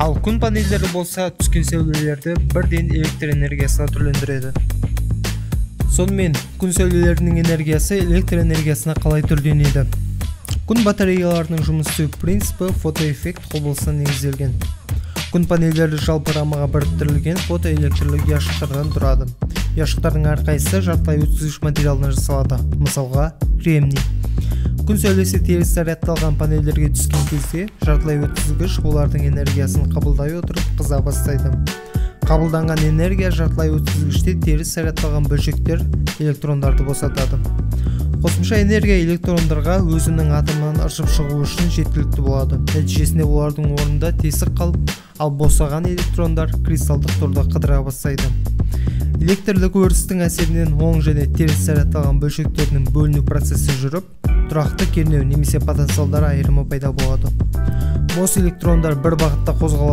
Ал күн панельдері болса, түскен сәулелерді бірден электр энергиясына түрлендіреді. Сонымен, күн сәулелерінің энергиясы электр энергиясына қалай түрленеді? Күн батареяларының жұмыс істеу принципі фотоэффект құбылысына негізделген. Күн панельдері жалпы рамаға біріктірілген фотоэлектрлік ұяшықтардан тұрады. Ұяшықтардың әрқайсысы жартылай өткізгіш материалдан жасалады, мысалға, кремний. Күн сәулесі теріс зарядталған панельдерге түскен кезде, жартылай өткізгіш олардың энергиясын қабылдай отырып қыза бастайды. Қабылданған энергия жартылай өткізгіште теріс зарядталған бөлшектер электрондарды босатады. Қосымша энергия электрондарға өзінің атомынан ыршып шығу үшін жеткілікті болады. Нәтижесінде олардың орнында тесік қалып, ал босаған электрондар кристалдық торда қыдыра бастайды. Электрлік өрістің әсерінен оң және теріс зарядталған бөлшектердің бөліну процесі жүріп, тұрақты кернеу немесе потенциалдар айырымы пайда болады. Бос электрондар бір бағытта қозғала